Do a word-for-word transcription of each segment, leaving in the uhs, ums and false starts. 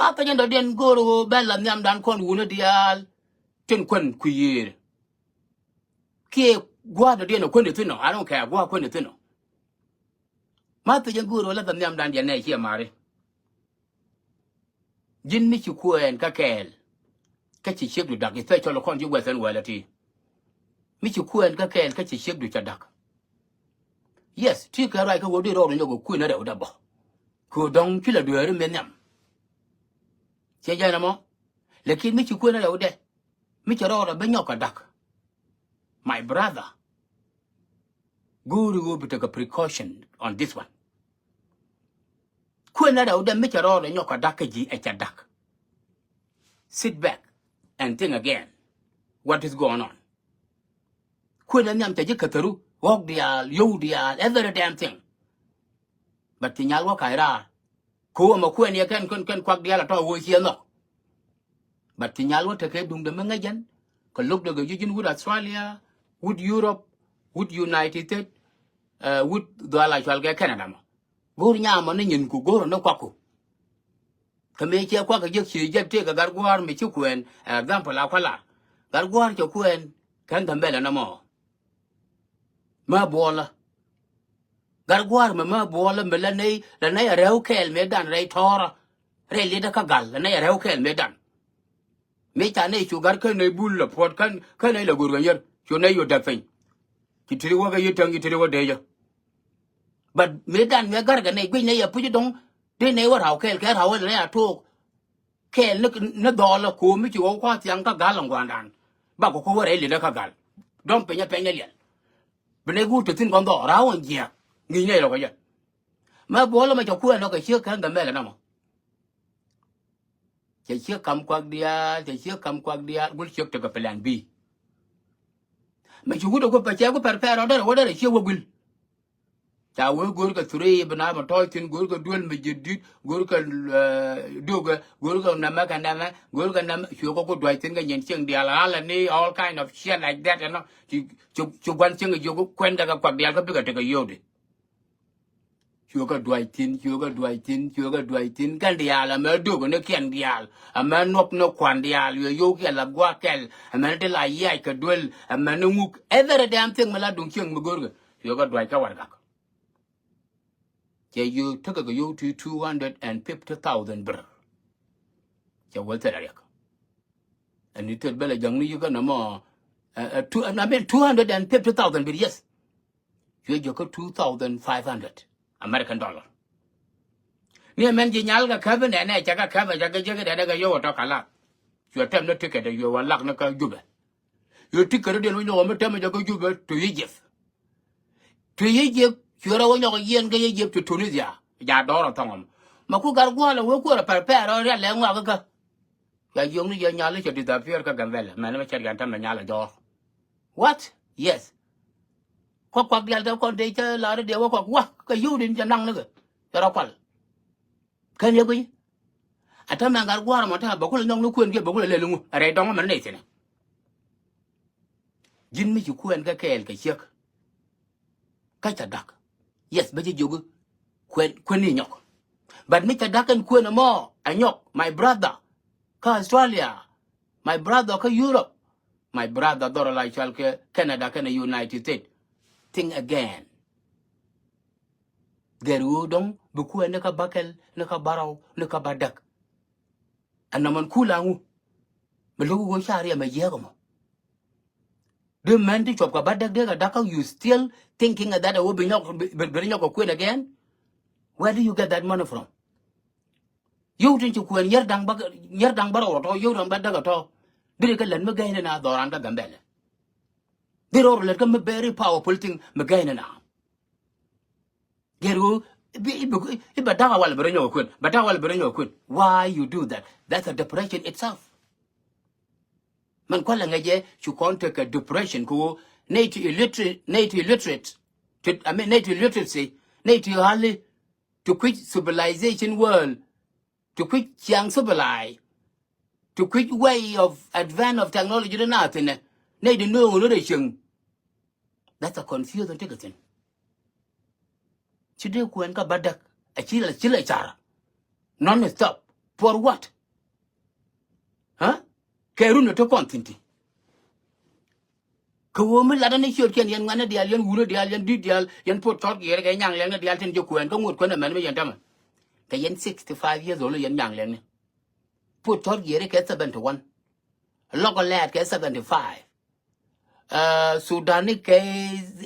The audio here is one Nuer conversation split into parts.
A thänyɛ dɔ̱diɛn go̱o̱r ɣöö bɛ la nhiamdan kɔn wuni diaal tin kuän kui̱ yiëër. Kiɛ gua̱a̱r dɔ̱diɛn ɛ kuän i̱ thi̱n ɔ, a rɔ̱ŋ kɛ gua̱a̱r kuän i̱ thi̱n ɔ. Ma thänyɛ go̱o̱r ɣöö la nhiamdan diɛn nɛ ciɛ mari. Ji̱n mi ci kuɛɛn kä kɛɛl kä ci ciekdu dak, especially kɔn ji̱ Western world ɛ ti. Mi ci kuɛɛn kä kɛɛl kä ci ciekdu ca dak. Yes, ti kɛ ruac kä ɣöö di rɔɔdu nyɔk ɛ kuënä rɛwdɛ bä. Kɛ ɣöö dɔ̱ŋ ci la dueeri mi nhiam. Ciɛ jɛn ɛmɔ. Lakin mi ci kuënä rɛwdɛ, mi cɛ rɔɔdɛ bi nyɔk kɛ dak. My brother, go̱o̱ri ɣöö bi tekɛ precaution on this one. Kuënä rɛwdɛ mi cɛ rɔɔdɛ nyɔk kɛ dak kä ji̱ ɛ cɛ dak. Sit back and think again what is going on. Kuënä nhiam cɛ ji̱ käthäru, ɣɔ̱k diaal, yio̱w diaal, every damn thing. But ci nyal wä ka̱c raar. Kɛ ɣöö mɛ kuɛn yɛ kɛn, kɛn, kɛn kuak diaal a tɔ̱ ɣöö ciɛ nhɔk. But ci nyal wä tekɛ duŋdɛ mi ŋäc jɛn. Kɛ lo̱kdɛ kɛ ji̱ ji̱n wut Australia, wut Europe, wut United States, eh, wut dhuaal a cual kɛ Canada mɔ. Go̱o̱r nyamɔ ni nyinku, go̱o̱r ni kuakku. Kä mëë ciɛ kuak kɛ jiäk ci jɛ tëëk kɛ gat gua̱a̱r mi ci kuɛɛn, example a kua̱ lar. Gat gua̱a̱r cɛ kuɛɛn kɛn Gambɛlɛ nɔmɔ. Mä buɔlä. Gat gua̱a̱r mɛ mä buɔlä mɛ la nɛy, la nɛy a rɛw kɛɛl mëë dan rɛy tɔ̱ɔ̱rä. Rɛy li̱tdä kä gal, la nɛy a rɛw kɛɛl mëë dan. Mëë ca nɛy cu gat kä nɛy bul la puɔt kä, kä nɛy la go̱r kɛ nyier, cu nɛy cu däk piny. Ci tiri wä kɛ yi täŋ, ci tiri wä dee jɛ. But mëë dan mëë gat kɛ nɛy guic nɛy a puc dɔ̱ŋ, dee nɛy wä raw kɛɛl, kɛ raw wä la nɛy a took. Kɛɛl ni, ni dhɔɔlä ko̱o̱m mi ci ɣɔw kua̱r thiaŋ kä gal in gua̱a̱ndan. Bakɔ kä wä rɛy li̱tdä kä gal. Dɔ̱ŋ piny a piny a liɛl. Bi nɛy guur te thi̱n kɔn dhɔɔk, ra̱a̱ wä jiääk. Ŋi̱i̱c nɛy rɔ kɛ jɛ. Mɛ buɔlä mɛ cɛ kuɛɛn lɔ kɛ ciek kɛn Gambɛlɛ nɔmɔ. Cɛ ciek kam kuak diaal, cɛ ciek kam kuak diaal, gul ciek tekɛ plan B. Mɛ ci wut ɛ ku pɛ cɛ ku pɛr pɛr rɔ derɛ wä derɛ ciek wä guil. Ca wee go̱o̱rkɛ three bi na mɛ tɔ̱ɔ̱c thi̱n, go̱o̱rkɛ duel mɛ jɛ di̱t, go̱o̱rkɛ, eh, dogɛ, go̱o̱rkɛ nɛmɛ kɛ nɛmɛ, go̱o̱rkɛ nɛmɛ, cuɛ kɛ ku duac thi̱n kɛ nyin cieŋ diaal, ɣa̱lɛ ni all kind of shit like that, you know. Ci, ci, ci gua̱n cieŋ jiök kuɛn kɛ kɛ kuak diaal kä bikɛ tekɛ yio̱wdi. Cuɛ kɛ duac thi̱n, cuɛ kɛ duac thi̱n, cuɛ kɛ duac thi̱n, kɛn diaal ɛmɛ dökɛ ni kiɛn diaal, ɛmɛ nuɔk ni kua̱n diaal, cuɛ yio̱w kiɛ la gua̱a̱k kɛl, ɛmɛ ni ti la yiac kɛ duel, ɛmɛ ni ŋuk, every damn thing mi la duŋ cieŋ mi go̱o̱rkɛ, cuɛ kɛ duac kä warɛgak. Cɛ yio̱w tekɛ kɛ yio̱w ti two hundred and fifty thousand birr. Cɛ wä thil a riɛk. Ɛn ni thil bä la ja̱ŋni yi kä nɔmɔ, eh, eh, two, I mean, two hundred and fifty thousand birr, yes. Cuɛ jiök kä two thousand five hundred American dollar. Ni ɛmɛn ji̱ nyal kɛ käp inɛnɛ, cɛ kɛ käp, cɛ kɛ jiäk inɛnɛ kɛ yio̱w ɛ tɔ̱ kɛ lak. Cuɛ tɛm ni ticket ɛ cuɛ wä lak ni kä Jubɛ. Cuɛ ticket rɔ diɛn wä nyɔk ɛ mi tɛm ɛ jɛ kä Jubɛ to Egypt. To Egypt, cuɛ rɔ wä nyɔk ɛ yiɛn kä Egypt to Tunisia. Ja dɔɔr ɛ thɔŋ ɛmɔ. Mɛ ku gat gua̱a̱l ɛ wee kuäär ɛ pɛr pɛr rɔ rial lɛ ŋɔak kä. Ca yio̱ŋni jɛ nyal i̱ cɛ disappear kä Gambɛlɛ, mɛn mɛ cɛ rian tämɛ nyal a jɔɔr. What? Yes. Kuak kuak dial te kɔn te cä lar i̱ diɛ wä kuak wä kɛ yio̱w din cɛ naŋ ni kɛ. Cɛ rɔ kual. Kɛn yɛ guiy. A tämɛ gat gua̱a̱r mɔ te a bɛ kulɛ nyɔk ni kuën kiɛ bɛ kulɛ lɛl iŋu. A rɛy dɔŋ mɛn nɛy thi̱nɛ. Ji̱n mi ci kuɛn kɛ kɛɛl kɛ ciek. Kä ca da̱k. Yes, bä ji̱ jiök kuɛn, kuɛn ni nyɔk. But mi ca da̱k ɛn kuɛn ɛmɔ ɛ nyɔk, my brother kä Australia, my brother kä Europe, my brother dhɔr la cual kɛ Canada kɛnɛ United States. Think again. Gɛr ɣöö dɔ̱ŋ bi kuɛn ni kä bä kɛl, ni kä bä rɔw, ni kä bä däk. Ɛn nɔmɔn kul aŋu. Mi lo̱k ɣöö ca riɛm ɛ jiääk ɛmɔ. Di mɛn ti cuɔp kɛ bä däk dee kɛ da̱k kä, you still thinking that ɛ wä bi nyɔk, bi, bi, bi nyɔk kɛ kuën again? Where do you get that money from? Yio̱w tin ci kuën nyier da̱ŋ bä, nyier da̱ŋ bä rɔw ɛ tɔ̱, yio̱w da̱ŋ bä däk ɛ tɔ̱. Diri kɛ lät mi gäyni na dhɔran kä Gambɛlɛ. Diri rɔw lät kä mi very powerful thing mi gäyni na. Gɛr ɣöö i̱ bɛ da̱k a wal bɛ rɔ nyɔk ɛ kuën, bɛ da̱k a wal bɛ rɔ nyɔk ɛ kuën. Why you do that? That's a depression itself. Mɛn kualɛ ŋäcɛ cu kɔn tekɛ depression kɛ ɣöö nɛy ti illiterate, nɛy ti illiterate, ti, I mean, nɛy ti illiteracy, nɛy ti ɣa̱li ti kui̱c civilization world, ti kui̱c ciaŋ civilized, ti kui̱c way of advance of technology ti naath thi̱nɛ, nɛy ti nööŋ ni rɛy cieŋ. That's a confusion ti kɛ thi̱n. Ci dee kuɛn kä bä däk a ci la, ci la car. Non stop. For what? Aa? Kɛ run ɛ te kɔn thi̱n ti. Kɛ ɣöö mi latdä ni ciötkiɛn, yɛn ŋuɛ̈tni diaal, yɛn wutni diaal, yɛn di̱t diaal, yɛn Puɔt Cɔr Giɛri kɛ Nyaŋ Liɛŋni diaal tin ji̱ kuɛɛn kä ŋot kuɛn ɛmɛn mi yɛn tämɛ. Kɛ yɛn sixty five years old yɛn Nyaŋ Liɛŋni. Puɔt Cɔr Giɛri kɛ seventy one. Lɔk Lɛɛt kɛ seventy five. Aa, Sudan ni kɛ,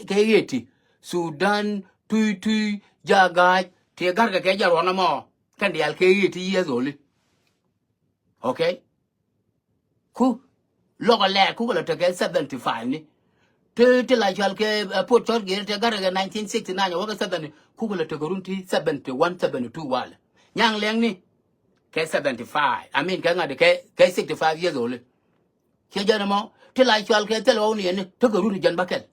kɛ eighty. Sudan, Tui Tui, Jagac, ti garkɛ kɛ jɛ ruɔn ɛmɔ. Kɛn diaal kɛ eighty years old. Okay? Ku Lɔk Lɛɛt kukɛ lɛ tekɛ seventy five ni. Ti, ti la cɔal kɛ, ɛ, Puɔt Cɔr Giɛri ti garkɛ kɛ nineteen sixty nine wä kɛ seventy, kukɛ lɛ tekɛ run ti seventy one, seventy two walɛ. Nyaŋ Liɛŋni kɛ seventy five. I mean, kɛ ŋa̱t kɛ, kɛ sixty five years old. Ciɛ jɛn ɛmɔ, ti la cɔal kɛ Thil Ɣɔw ni yɛn ni, tekɛ run ti jɛn bäkɛl.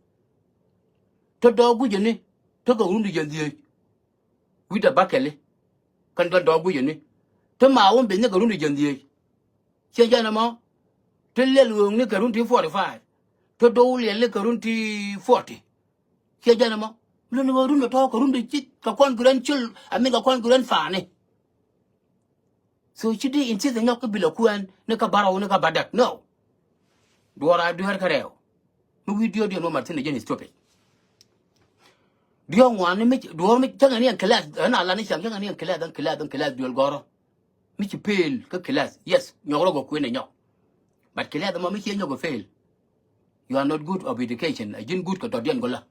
Ti Dɔɔk Gui̱cäni, tekɛ run ti jɛn dhieec. Wi̱cdɛ bäkɛli. Kɛn kɛn Dɔɔk Gui̱cäni. Ti Maawun Beth ni kɛ run ti jɛn dhieec. Ciɛ jɛn ɛmɔ, ti Liɛl Ɣööŋni kɛ run ti forty five. Ti Do̱w Liɛl ni kɛ run ti forty. Ciɛ jɛn ɛmɔ. Luni ɣöö run ɛ tɔ̱ kɛ run ti ci kɛ kɔn grandchil-, I mean, kɛ kɔn grandfather ni. So ci di insist nyɔk kä bi lɛ kuɛn ni kä bärɔw ni kä bädäk. No. Duɔ̱ɔ̱r a dueer kä rɛw. Mi wi̱i̱ diɔ̱ɔ̱k diɛn wä mat thi̱n ɛ jɛn is stupid. Diɔ̱ɔ̱k ŋuan ni mi duɔ̱ɔ̱r mi cäŋɛ ni ɛn class, ɛn a la ni cäŋ cäŋɛ ni ɛn class, ɛn class, ɛn class duel gɔ̱rä. Mi ci fail kä class. Yes, nyɔk rɔ gɔ kuën ɛ nyɔk. But class ɛmɔ mi ciɛ nyɔk ɛ fail. You are not good of education. A ji̱n good kɛ dɔ̱diɛn go̱lä.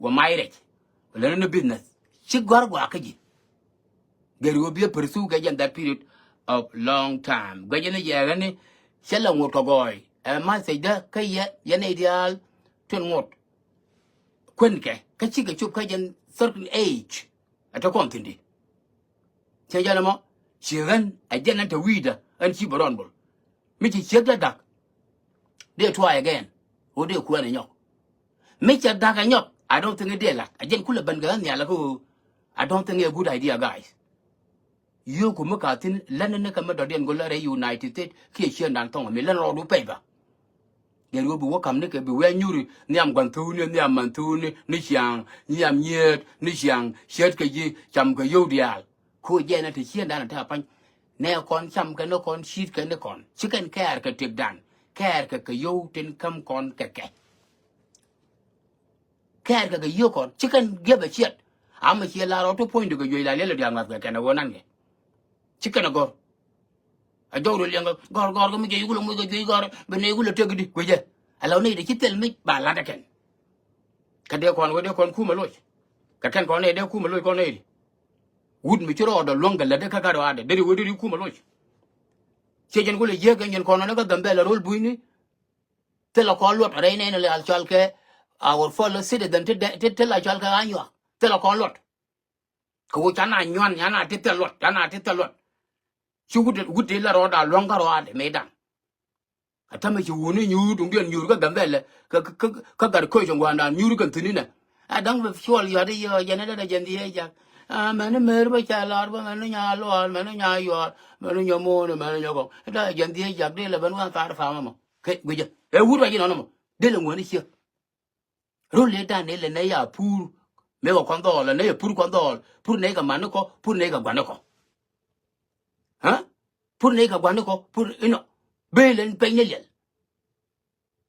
Wä may rɛc. Wä lɛn ni business. Ci gɔ̱a̱r gɔaa kä ji̱. Gɛr ɣöö bi ɛ pursue kɛ jɛn that period of long time. Guɛcɛ ni jɛ ɣän ni cä la ŋot kɛ gɔɔy. Ɛ message dä kä yɛ, yɛn nɛy diaal tin ŋot. Kuɛn kɛ, kä cikɛ cop kä jɛn certain age. Ɛ te kɔn thi̱n di. Cɛ jɛn ɛmɔ, ci ɣän, ɛ jɛn ɛn te wi̱i̱dä, ɛn ci bɛ rɔn bol. Mi ci ciek dee da̱k. Dee try again. Ɣöö dee kuɛn ɛ nyɔk. Mi cɛ da̱k ɛ nyɔk, I don't think dee la̱t. Ɛ jɛn kulɛ ben kɛ ɣän nhial ɛ kä ɣöö, I don't think a good idea, guys. Yio̱o̱ku mi ka thi̱n län ni kɛ mi dɔ̱diɛn go̱lä rɛy United States kiɛ ciëndan thɔ̱ŋ mi län rɔɔdu pɛy bä. Gɛr ɣöö bi wä ka̱m ni kɛ bi wee nyuri nhiam gua̱n thuuni, nhiam man thuuni, ni ciaŋ, nhiam nyieet, ni ciaŋ, ciet kɛ ji̱, cam kɛ yio̱w diaal. Ko̱ jɛn ɛ ti ciëndan ɛ te a pa̱ny. Nɛ kɔn cam kɛ ni kɔn, ci̱i̱t kɛ ni kɔn. Ci kɛn kɛɛr kɛ tëkdan. Kɛɛr kɛ kɛ yio̱w tin käm kɔn kɛ kɛ. Kɛɛr kɛ kɛ yio̱w kɔn. Ci kɛn giɛpɛ ciɛt. Amɛ ciɛ la rɔɔd ti puɔ̱nydu kɛ juec la liɛl diaal ŋa̱th kɛ kɛn ɛ ɣöö nan kɛ. Ci kɛn ɛ gɔ̱r. A jɔw rɔ liɛŋ kɛ gɔ̱r gɔ̱r kɛ mi jɛ yukul ɛ muc kɛ juec gɔ̱r. Bi nɛ yukul ɛ tëk di. Guicɛ. Ala wä nɛy di ci thil mi ba la̱t ɛ kɛn. Kɛ dee kɔn wee dee kɔn kumɛ loc. Kɛ kɛn kɔn nɛy dee kumɛ loc kɔn nɛy di. Wut mi ci rɔɔdɛ luäŋ kɛ lätdɛ kä gat rɔaadɛ. Deri wee deri kumɛ loc. Ciɛ jɛn kulɛ jiäk kɛ nyɛn kɔn nɔ ni kä Gambɛla ro̱l bui̱ni. Thilɛ kɔn luɔt rɛy nɛn lɛ al cɔal kɛ our fellow citizen ti dɛ, ti, ti la cɔal kɛ anyuak. Thilɛ kɔn luɔt. Kɛ ɣöö ca na nyuan, ca na ti thil luɔt, ca na ti thil luɔt. Ci wut, wut ti la rɔɔda luäŋ kä rɔaadɛ mëëdan. A tämɛ ci wuni nyuur, duŋdiɛn nyuur kä Gambɛlɛ, kä, kä, kä, kä gat köc in gua̱a̱ndan nyuur kɛn thi̱n inɛ. A da̱ŋ bɛ cuɔl yɔt i̱ yɔ, jɛn i̱ dee dee jɛn dhiec jak. A mɛn i̱ mer bä ca lɔr bä, mɛn i̱ nya luɔɔr, mɛn i̱ nya yuɔr, mɛn i̱ nya mo̱o̱n, mɛn i̱ nya kɔŋ. I̱ dee jɛn dhiec jak, dee lɛ ben wan thaar fam ɛmɔ. Kɛ guicä. Ɛ wut ruac inɔn ɛmɔ. Dee lɛ ŋuäni ciek. Rol lɛ dan ëë lɛ nɛ ya pur. Mëë kɛ kuan dhɔɔl, lɛ nɛ ya pur kuan dhɔɔl. Pur nɛ kɛ mani kɔ, pur nɛ kɛ guani kɔ. Aa? Pur nɛ kɛ guani kɔ, pur inɔ. Bëë lɛn peny ni liɛl.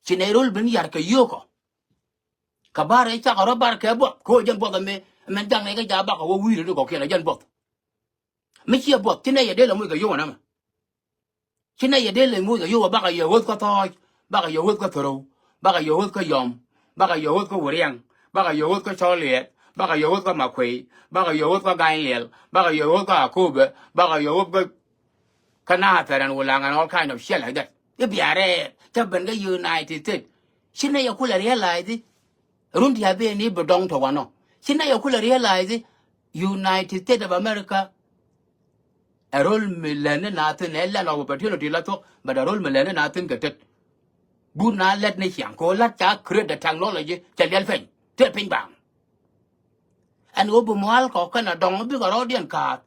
Ci nɛ rol ben yar kɛ yio̱o̱kɔ. Kɛ bar ëë cakɔ rɔ bar kɛ buɔth. Kɛ ɣöö jɛn buɔth ɛmɛ, ɛmɛn jaŋ nɛ kɛ jaak bakɔ wä wi̱i̱ rɛ di kɔkiɛn ɛ jɛn buɔth. Mi ciɛ buɔth, ci nɛ yɛ dee lɛ moc kɛ yio̱o̱kɔ nɛmɛ. Ci nɛ yɛ dee lɛ moc kɛ yio̱o̱kɔ, bakɛ yɛ ɣöth kä Thɔɔc, bakɛ yɛ ɣöth kä Thäräw, bakɛ yɛ ɣöth kä Yɔm, bakɛ yɛ ɣöth kä Wuriɛŋ, bakɛ yɛ ɣöth kä Cɔl Liɛɛt, bakɛ yɛ ɣöth kä Makuey, bakɛ yɛ ɣöth kä Gany Liɛl, bakɛ yɛ ɣöth kä Akobɛ, bakɛ yɛ ɣöth kä, kä Nathɛr ɛn Wulaŋ ɛn all kind of shit like that. I̱ bia rɛɛr, cä ben kä United States. Ci nɛ yɛ kulɛ realize i̱ run ti a ben i̱ bi dɔŋ tɔ wanɔ. Ci nɛ yɛ kulɛ realize i̱ United States of America ɛ rol mi lɛn ni na thi̱n, ɛ land of opportunity la thuɔ̱k, but ɛ rol mi lɛn ni na thi̱n kɛ tet. But na lɛt ni ciaŋ kɛ ɣöö la̱t ca create the technology cɛ liɛl piny, te piny baaŋ. Ɛn ɣöö bi mua̱a̱l kɔ kɛn a dɔŋ bikɛ rɔɔdiɛn kaath.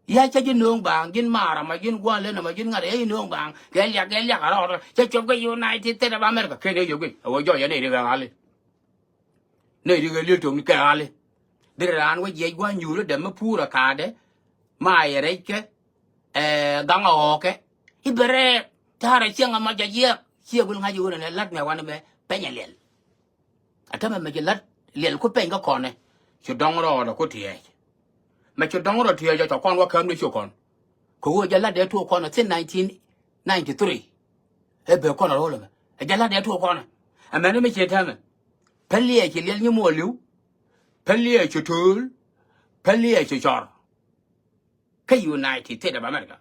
Ya cä ji̱ nööŋ baaŋ, ji̱n maarä mɔ, ji̱n gua̱a̱l länä mɔ, ji̱n ŋa̱t ɛ ya ji̱ nööŋ baaŋ kɛ liak, kɛ liak a rɔɔd cä cuɔp kä United States of America. Ken ɛ yio̱k i̱ ɛ ɣöö jɔɔc ɛ nɛy ri kɛ ɣa̱li. Nɛy ri kɛ li̱et to̱ŋni kɛ ɣa̱li. Deri raan wä jiɛc gua̱a̱ nyuuri dɛm mi puur ɛ ka̱a̱dɛ. Ma yɛ rɛckɛ. Ɛ gaŋ a ɣɔɔkɛ i̱ bɛ rɛɛk ta̱a̱rɛ cieŋ a mac a jiɛk. Ciɛ gul ŋa̱c i̱ ɣöö nɛ la̱t mɛ wanɛ mɛ pɛny a liɛl. A tämɛ mɛ ci la̱t liɛl ku pɛny kä kɔnɛ. Ci dɔ̱ŋ rɔɔdɛ ku tiɛɛc. Mɛ ci dɔ̱ŋ rɔ tiɛɛc a cɔ kɔn wä kääm ni ci kɔn. Kɛ ɣöö jɛ la̱t dee tuɔɔk kɔnɛ thin nineteen ninety-three. Ɛ bee kɔn a ro̱l ɛmɛ ɛ jɛ la̱t dee tuɔɔk kɔnɛ. Ɛmɛni mi ci täämɛ. Päl liɛɛc ci liɛl nyi muɔɔliw. Päl liɛɛc ci tööl. Päl liɛɛc ci cɔr. Kä United States of America.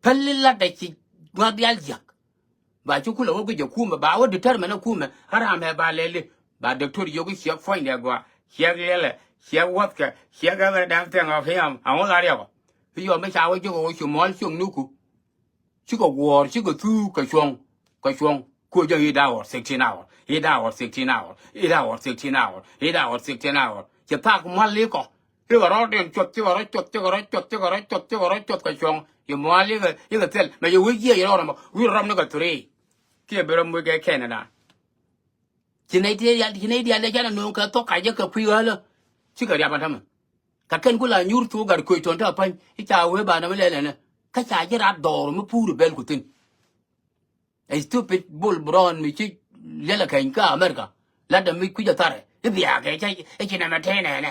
Päli latdɛ ci ŋuak diaal jiäk. Ba ci kulɛ wä guic ɛ kumɛ ba wä determine ɛ kumɛ ɣän ram ɛ ba lɛli. Ba doctor yio̱k i̱ ciɛk puɔ̱nydɛ gɔaa, ciɛk liɛlɛ, ciɛk wäthkɛ, ciɛk every damn thing of him. Aŋu la riɛk ɔ i̱ yɔm mi ca wä jiök ɛ wä ci muɔ̱ɔ̱l ciöŋ ni ku. Cikɛ guɔ̱ɔ̱r cikɛ thuuk kɛ cuɔ̱ŋ kɛ cuɔ̱ŋ. Ku jɛ eight hour, sixteen hour, eight hour, sixteen hour, eight hour, sixteen hour, eight hour, sixteen hour. Ci thak mual ikɔ. Cikɛ rɔ diɛn cuɔth, cikɛ rɔ cuɔth, cikɛ rɔ cuɔth, cikɛ rɔ cuɔth, cikɛ rɔ cuɔth kɛ cuɔ̱ŋ. Ci mual ikɛ ikɛ thil mɛ ci wi̱c yiëë ci rɔ rɔm wi̱c rɔm ni kɛ three. Kiɛ bi rɔm wi̱c kɛ Canada. Ci nɛy ti diaal, ci nɛy diaal dee canɛ nööŋ kɛ thok kacä kɛ kui̱ ɣälä. Cikɛ riap ɛn tämɛ. Kä kɛn ku la nyuur thok gat koc tɔ̱n te apäny i̱ ca wee ba nɛmɛ lɛl ɛnɛ. Kä ca ji̱ rat dhɔr mi puur bɛl ku thi̱n. Ɛ stupid Bull Brown mi ci liɛl ɛ kɛny kä America. Latdɛ mi kui̱c ɛ tharɛ i̱ biaakɛ cä i̱ ci nɛmɛ tëë nɛɛnɛ.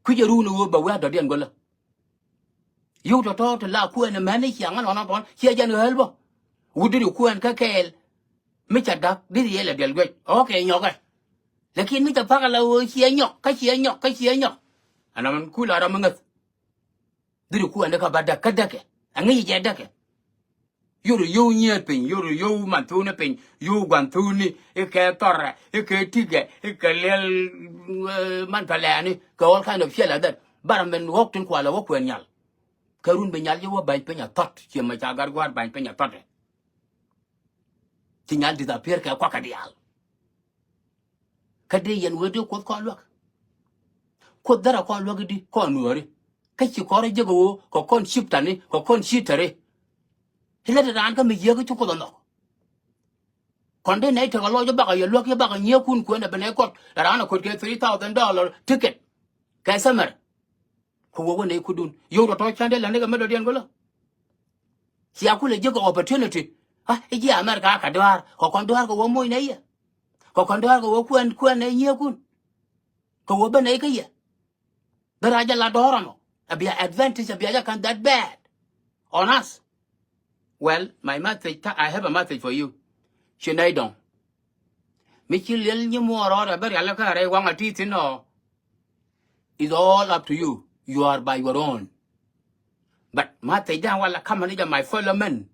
Kui̱c ɛ run i̱ ɣöö bɛ wee a dɔ̱diɛn go̱lä. Yio̱w tɔ̱tɔ̱ ti la kuɛn ɛmɛn i̱ ciaŋ ɛn ɣɔn a bɔn ciɛ jɛn ɣäl bä. Wut diri kuɛn kä kɛɛl. Mi ca da̱k diri yɛ lɛ diɛl guɛc ɣɔ̱kɛ nyɔkɛ. Lakin mi ca pakä la ɣöö ciɛ nyɔk kä ciɛ nyɔk kä ciɛ nyɔk. Ɛn ɣɔn kul a ram mi ŋäth. Dhiri kuɛn kä ba däk kä däkɛ. Aŋi̱c jɛ däkɛ. Yur yio̱w nyiet piny, yur yio̱w manthuni piny, yio̱w guanthuni, ikɛ thɔrɛ, ikɛ tikɛ, ikɛ liɛl, eh, man pɛlɛɛni, kɛ all kind of shit like that. Bara min ɣɔk tin kualɛ wä kuɛn nyal. Kɛ run bi nyal ji̱ wä ba̱ny piny a thɔt, ciɛ mɛ ca gat gua̱a̱r ba̱ny piny a thɔt. Ci nyal disappear kɛ kuakä diaal. Kä dee yɛn wee dee Kuoth kɔn luäk. Kuoth därä kɔn luäk i̱di kɔn nuääri. Kä ci kɔn rɔ jek ɣöö kɛ kɔn cip tani kɛ kɔn ci tɛri. Ci lät raan kä mi yiëëk i̱ ci Kuoth ɛ nhɔk. Kɔn dee nɛy tekɛ lɔc i̱ bakɔ yɛ luäk i̱ bakɔ nyiëëkun kuën ɛ bi nɛy kɔt ɛ raan ɛ ko̱t kɛ three thousand dollar ticket. Kɛ summer. Kɛ wä wä nɛy kudun. Yio̱w tɔ̱tɔ̱ cändɛ la̱t nikɛ mi dɔ̱diɛn go̱lä. Cia kulɛ jiäk kɛ opportunity. A i̱ ji̱ America kɛ dɔaar kɛ kɔn dɔaar kɛ wä moc nɛ yɛ. Kɛ kɔn dɔaar kɛ wä kuɛn kuɛn nɛ nyiëëkun. Kɛ wä ben nɛ ikä yɛ. Bɛ rac jɛ la dɔɔr ɔnɔ. A bia advantage a bia jɛ ka̱n that bad on us. Well, my message, I have a message for you. Ci nɛy dɔ̱ŋ. Mi ci liɛl nyi muɔɔr rɔɔdɛ bä rialikä rɛy waŋ a ti thi̱n ɔ. It's all up to you. You are by your own. But ma thiecdan wala ka̱mä ni jɛ my fellow men.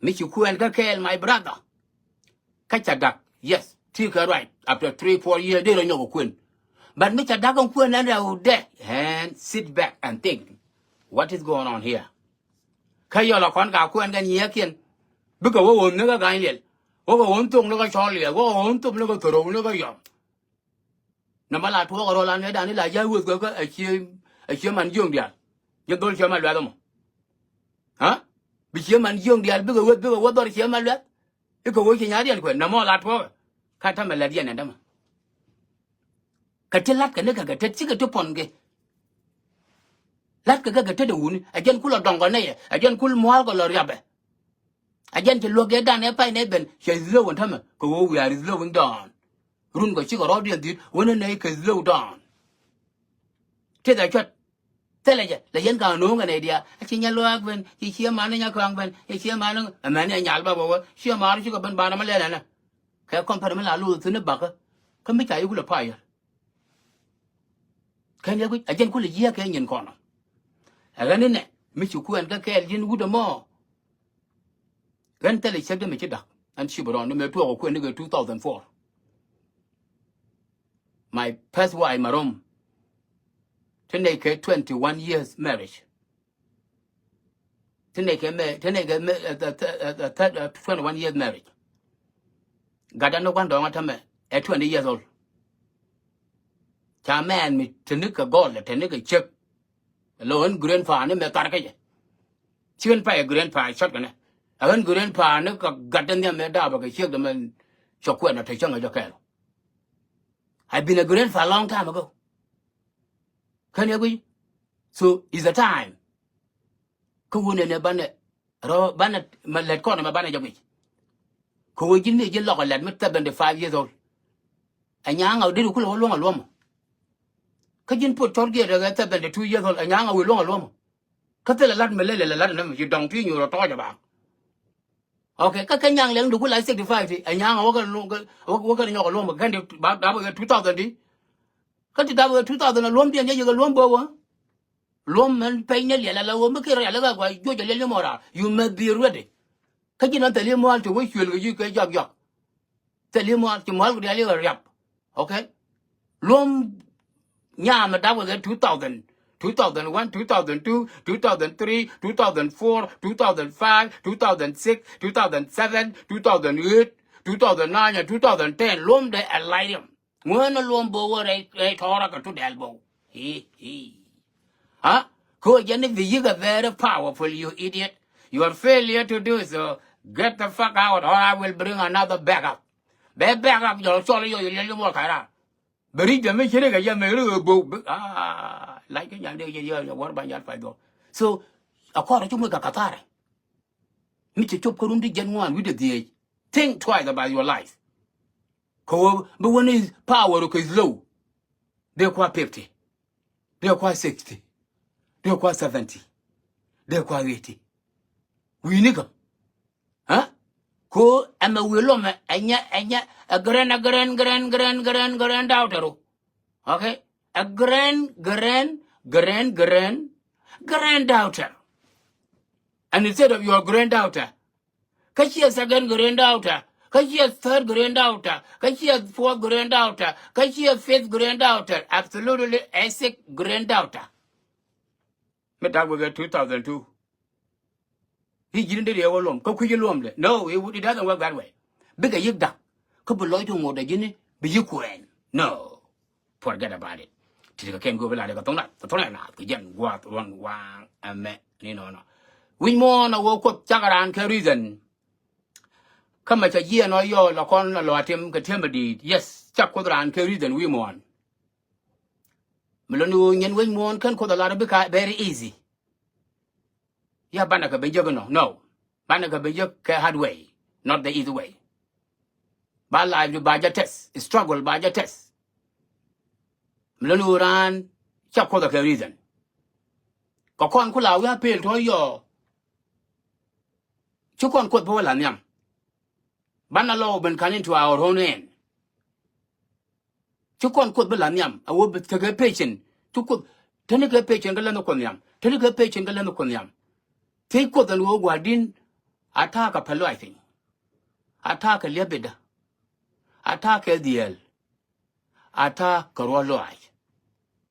Mi ci kuɛn kä kɛɛl my brother. Kä ca da̱k, yes, ti kɛ right after three, four years dee rɔ nyɔk ɛ kuën. But mi ca da̱k ɛn kuën ɛn rɛwdɛ, and sit back and think what is going on here. Kä yɔl a kɔn ka kuɛn kɛ nyiɛɛkiɛn. Bikɛ wä ɣöö ni kä ga̱ny liɛl. Wä kɛ ɣöö ni thok ni kä cɔl liɛl, wä kɛ ɣöö ni thok ni kä thorok ni kä yɔm. Nɔmɔ la tuɔɔk rɔ la nɛy dan i̱ la ja̱a̱c weth kɛ kä a cie, a cie man jiöŋ diaal. Ji̱ dhol cie man luɛth ɛmɔ. Aa? Bi cie man jiöŋ diaal bikɛ weth bikɛ wä dhɔr cie man luɛth. Ikɛ wä ci nya̱a̱r yɛn kuɛ nɔmɔ la tuɔɔkɛ. Ka tämɛ lät yɛn ɛn tämɛ. Kɛ ti la̱tkɛ ni kɛ kɛ tet cikɛ ti puɔ̱nkɛ. La̱tkɛ kɛ kɛ tet ɛ wuni ɛ jɛn kul ɔ dɔ̱ŋkɔ nɛyɛ ɛ jɛn kul mua̱a̱lkɔ lɔ riapɛ. A jɛn ci luäk yɛ dan ɛ pay nɛ ben cɛ slow in tämɛ kɛ ɣöö we are slowing down. Run kɔ cikɛ rɔɔdiɛn dhi̱i̱t wänä nɛy kɛ slow down. Tëth a cuat. Thilɛ jɛ lɛ yɛn ka no̱o̱ŋ kɛ nɛy diaal a ci nyɛ luaak ben ci ciɛ mani nyɛ kɔaŋ ben ci ciɛ mani. Ɛmɛni ɛ nyal bä bä wä ciɛ mani cikɛ ben banɛ mi lɛl ɛnɛ. Kɛ company mi la lo̱o̱th thi̱n i̱ bakä kä mi ca yi kulɛ payɛ. Kɛn yɛ guic a jɛn kulɛ yiëë kɛ nyin kɔnɔ. Ɛ ɣän inɛ mi ci kuɛn kä kɛɛl ji̱n wut ɛmɔ. Ɣän thilɛ ciek dee mi ci da̱k. Ɣän ci bi rɔɔn ni mëë tuɔɔk ɛ kuɛn ni kɛ two thousand four. My first wife Marom. Ti nɛy kɛ twenty one years marriage. Ti nɛy kɛ mɛ ti nɛy kɛ mɛ ɛ, ɛ, ɛ, ɛ, ɛ, twenty one years marriage. Gatdä ni gua̱n dɔ̱ŋ a tämɛ ɛ twenty years old. Ca mɛn mi te ni kɛ gɔl te ni kɛ ciek. Lo ɣän grandpa ni mɛ thar kä jɛ. Ci ɣän pay grandpa cɔt kɛ nɛ. A ɣän grandpa ni kɛ gatdä nhiam mɛ daapɛ kɛ ciek dɛ mɛ cɔ kuɛn ɔ te cäŋ ɛ jɔ kɛɛl. I been a grandpa long time ago. Kän yɛ guic. So it's a time. Kä wunɛ nɛ banɛ rɔ banɛ mɛ lɛt kɔn mɛ banɛ jɛ guic. Kä wä ji̱n mi ji̱n lɔk ɛ lɛt mi seventy five years old. Ɛ nyaŋ a deri kulɛ wä luɔ̱ŋ a luɔ̱mɔ. Kä ji̱n puɔt cɔr giɛt ɛ seventy two years old ɛ nyaŋ a wi̱i̱ luɔ̱ŋ a luɔ̱mɔ. Kä thilɛ lat mɛ lɛl ɛ lɛ lat ɛnɛ mɛ ci dɔŋ ti nyuur ɛ tɔɔc ɛ baaŋ. Okay, kä kɛ nyaŋ lɛŋ di ku la sixty five ti ɛ nyaŋ a wä kɛ luɔ̱ŋ kɛ wä kɛ nyɔk a luɔ̱mɔ kɛn di ba dap kɛ two thousand di. Kä ti dap kɛ two thousand a luɔ̱m diɛn jɛ yek a luɔ̱m bä wä. Luɔ̱m mɛn pɛny ni liɛl ala wä mi kiɛ rial kä gua juɔc a liɛl ni mɔ raar. You must be ready. Kä ji̱n an thil i̱ mual ti wä cuël kɛ ji̱ kɛ jɔak jɔak. Thil i̱ mual ti mual ku diaal i̱ riap. Okay. Luɔ̱m nyam mi dap wä kɛ two thousand, two thousand one, two thousand two, two thousand three, two thousand four, two thousand five, two thousand six, two thousand seven, two thousand eight, two thousand nine, and two thousand ten. Luɔ̱m dee a light him. Ŋuän a luɔm bo̱o̱ wä rɛy rɛy tɔ̱rä kɛ tu dɛl bo̱o̱. Hi hi. Ha? Ko jɛn ni bi yik a very powerful, you idiot. Your failure to do so, get the fuck out or I will bring another backup. Bɛ backup jɔl cɔl yɔ yɔ yɔ mɔ kara. Bɛ ri jɛ mi ciri kɛ jɛ mi ri bo̱o̱. Ah, like kɛ nyan de yɛ yɛ wär ba nyal fay dɔ. So a kɔrɛ cu mi ka kathara. Mi ci cop kä run di jɛn ŋuan wi̱dɛ dhiec. Think twice about your life. Ko bi wani power ko is low. Dee kua fifty. Dee kua sixty. Dee kua seventy. Dee kua eighty. Wi̱i̱ ni kä. Ha? Ko ɛmɛ wi̱i̱ lɔmɛ ɛnyɛ ɛnyɛ ɛ grann ɛ grann grann grann grann grann daughter. Okay? A grann grann grann grann granddaughter. And instead of your granddaughter, kä ciɛ second granddaughter, kä ciɛ third granddaughter, kä ciɛ fourth granddaughter, kä ciɛ fifth granddaughter, absolutely a sixth granddaughter. Mi tak wekɛ two thousand two. I̱ ji̱n dee riɛk wä luɔm kä kui̱c luɔmdɛ. No, it, it doesn't work that way. Bikɛ yik dak kä bi lɔc ti ŋot a ji̱n bi yik kuɛɛn. No. Forget about it. Ti kɛ kɛn go̱o̱p ilat kɛ thoŋ nat kɛ thoŋ nat kɛ jɛn gua̱a̱th ruɔ̱n waaŋ ɛmɛ ni nɔnɔ. Wi̱c muɔ̱ɔ̱n a wä Kuoth cak raan kɛ reason. Kä mɛ ca jiɛɛn ɔ yɔɔl a kɔn a lɔ a tim kɛ tiɛm a di̱i̱t. Yes, cak Kuoth raan kɛ reason wi̱i̱ muɔ̱ɔ̱n. Mi loni ɣöö nyɛn wec muɔ̱ɔ̱n kɛn Kuoth a lar bikɛ very easy. Ya banɛ kɛ ben jek inɔ. No. Banɛ kɛ ben jek kɛ hard way, not the easy way. Ba life du ba jɛ test, struggle ba jɛ test. Mi loni ɣöö raan ca Kuoth a kɛ reason. Kɛ kɔn ku la wi̱i̱ a pel tɔ̱ yɔ. Ci kɔn Kuoth bä wä la nhiam. Banɛ lɔ ben ka̱n into our own hand. Ci kɔn Kuoth bi la nhiam a wä bi tekɛ patient. Ci Kuoth teni kɛ patient kɛ lɛnh Kuoth nhiam. Teni kɛ patient kɛ lɛnh Kuoth nhiam. Thiec Kuoth ɛn ɣöö gua̱di̱n a ta̱a̱ kɛ pɛl lɔaac piny. A ta̱a̱ kɛ liɛp bidä. A ta̱a̱ kɛ dhieel. A ta̱a̱ kɛ ruɔ̱l lɔaac.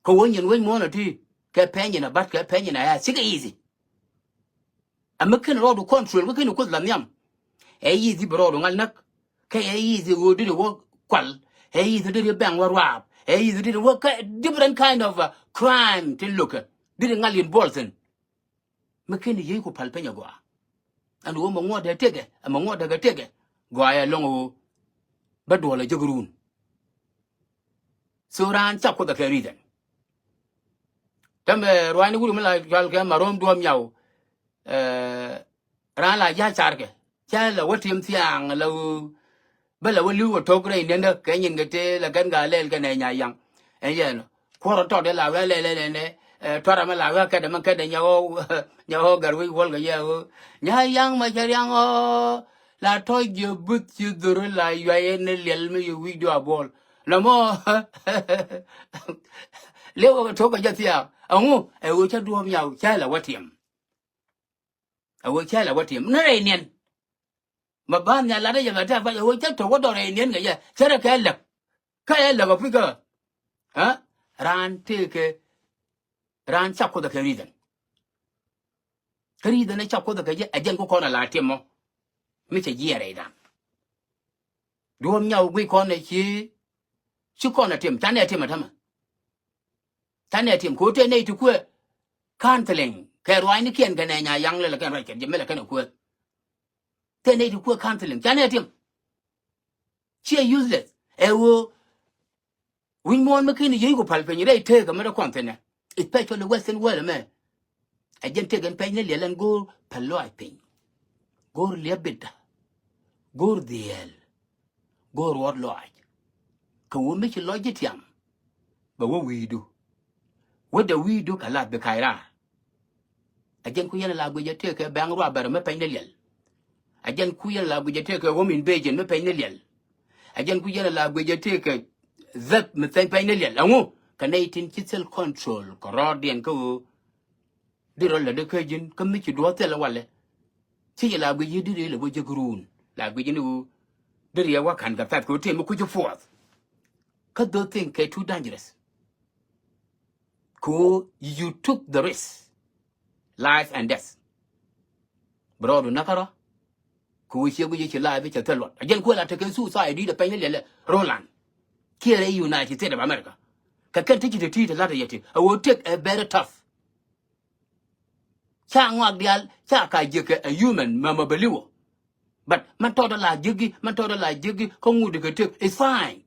Kɛ wä nyin wec muɔ̱ɔ̱n a ti kɛ pɛny in a bat kɛ pɛny in a ya cikɛ easy. Ɛ mi ken rɔɔdu control kä ken Kuoth la nhiam. Ɛ easy bi rɔɔdu ŋa̱l näk. Kä ɛ easy ɣöö diri wä kual. Ɛ easy diri bɛŋ wä ruaap. Ɛ easy diri wä kä different kind of uh, crime tin lokä diri ŋa̱l involved in. Mi ken yiey ku pal piny agɔaa. Ɛn ɣöö mɛ ŋuɔ̱t dee tëkɛ ɛ mɛ ŋuɔ̱t dee kɛ tëkɛ. Gɔaa ɛ lɔ̱ŋ ɣöö bä duɔl ɛ jek ruun. So raan ca Kuoth a kɛ reason. Tämɛ ruaacni wut mi la cɔal kɛ ma rom duɔ̱ɔ̱m nyaw. Raan la ja̱ carkɛ cä la wä tim thiaŋ la ɣöö bä la wä li̱w wä to̱k rɛy niɛndä kɛ nyin kɛ tëë la kɛn ka lɛl kɛnɛ nya yaŋ. Ɛn yɛn kuɔr tɔt la wä lɛl ɛn ɛn ɛ tuar amɛ la wä kɛt amɛ kɛt nya ɣɔw nya ɣɔw gar wi̱c wuɔl kɛ yɛ ɣöö nya yaŋ ma cɛ riaŋ ɣɔɔ. La tɔ̱ jiɛ buth ci dhor la yuay ɛn liɛl mi yɛ wi̱c duabuɔl. Nɔmɔ liɛw kɛ to̱k kɛ jɛ thiaŋ. Ɛŋu ɛ ɣöö cä duɔ̱ɔ̱m nyaw cä la wä tiɛm. A wee cäl a wä tiɛm ni rɛy niɛn. Ma ba nhial lat a yɛ mɛ tɛk ba yɛ wee cä tɔk wä dɔr rɛy niɛn kɛ yɛ cä rɛ kɛ läk. Kä yɛ läk a puc kä. Ɛ raan tëëkɛ raan ca Kuoth a kɛ reason. Kä reason ɛ ca Kuoth a kɛ jɛ ɛ jɛn ku kɔn a la tiɛm mɔ. Mi cɛ jiɛɛr rɛy dan. Duɔ̱ɔ̱m nyaw guic kɔn ɛ ci ci kɔn a tiɛm ca nɛ tiɛm a tämɛ. Ca nɛ tiɛm ko̱ tëë nɛy ti kuëë. Counseling kɛ ruaacnikiɛn kɛ nɛ nya yaŋ lɛl kɛn ruac kɛn jɛ mɛl kɛn ɛ kuëë. Tëë nɛy ti kuëë counseling ca nɛ tiɛm. Ciɛ useless ɛ ɣöö wi̱ny muɔ̱ɔ̱n mi ken yiey ku pal piny rɛy tëëk ɛmɛ rɛ kɔn thi̱n ɛ. Especially western world ɛmɛ. Ɛ jɛn tëk ɛn pɛny ni liɛl ɛn go̱o̱r päl lɔaac piny. Go̱o̱r liɛp bitdä. Go̱o̱r dhieel. Go̱o̱r ruɔ̱t lɔaac. Kɛ ɣöö mi ci lɔc ji̱ tiam, bɛ wä wi̱i̱du. Wädɛ wi̱i̱du kɛ lath bi kac raar. Ɛ jɛn ku yɛn la guic ɛ tëëkɛ bɛ̈ŋ ruabɛr mi pɛny ni liɛl. Ɛ jɛn ku yɛn la guic ɛ tëëkɛ home invasion mi pɛny ni liɛl. Ɛ jɛn ku yɛn la guic ɛ tëëkɛ dhäk mi thɛny pɛny ni liɛl. Ɛŋu? Kɛ nɛy tin ci thil control kɛ rɔɔdiɛn kä ɣöö di rɔ lätdä kä ji̱n kä mi ci duɔ̱ɔ̱r thil walɛ. Ci yɛ la guic i̱ di riɛ lɛ wä jek ruun. La guic i̱ ni ɣöö di riɛ wä ka̱n kɛ pɛ̈th kɛ ɣöö tëë mi kuc i̱ puɔth. Kä those things kɛ too dangerous. Kɛ ɣöö you took the risk. Life and death. Bi rɔɔdu näk kärɔ̱. Kɛ ɣöö ciɛ guic i̱ ci life i̱ cɛ thil luɔt. A jɛn kuël a tekɛ suicide i̱ dee pɛny ni liɛlɛ Roland. Kiɛ rɛy United States of America. Kɛ kɛn ti ci te ti te la̱t yɛ ti. A ɣöö take a very tough. Ca ŋɔak diaal, ca ka jiäk kɛ a human, mama believe. But man tɔɔt ala jiäk i̱, man tɔɔt ala jiäk i̱, kä ŋut kɛ tëk, it's fine.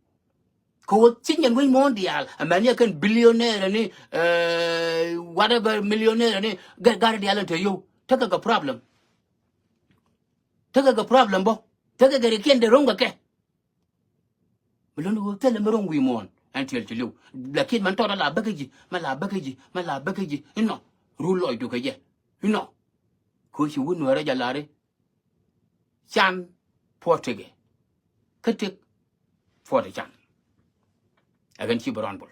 Kɛ ɣöö ci nyɛn wec muɔ̱ɔ̱n diaal, a mɛn yɛ kɛn billionaire ni, eh, whatever, millionaire ni, gɛ-, gat diaal ɛn te yio̱w. Tekɛ kɛ problem. Tekɛ kɛ problem bä. Tekɛ kɛ rikiɛn de ro̱ŋ kɛ kɛ. Mi lon ɣöö thilɛ mi ro̱ŋ wi̱i̱ muɔ̱ɔ̱n ɛn tiɛl ci li̱w. Lakin man tɔɔt ala bäkä ji̱, ma la bäkä ji̱, ma la bäkä ji̱. Inɔ, rul lɔcdu kɛ jɛ. Inɔ. Kɛ ɣöö ci wut Nuäärä jɛ lar i̱ can puɔ̱t tekɛ. Kä tëk puɔ̱t ɛ can. Ɛ ɣän ci bi rɔn bol.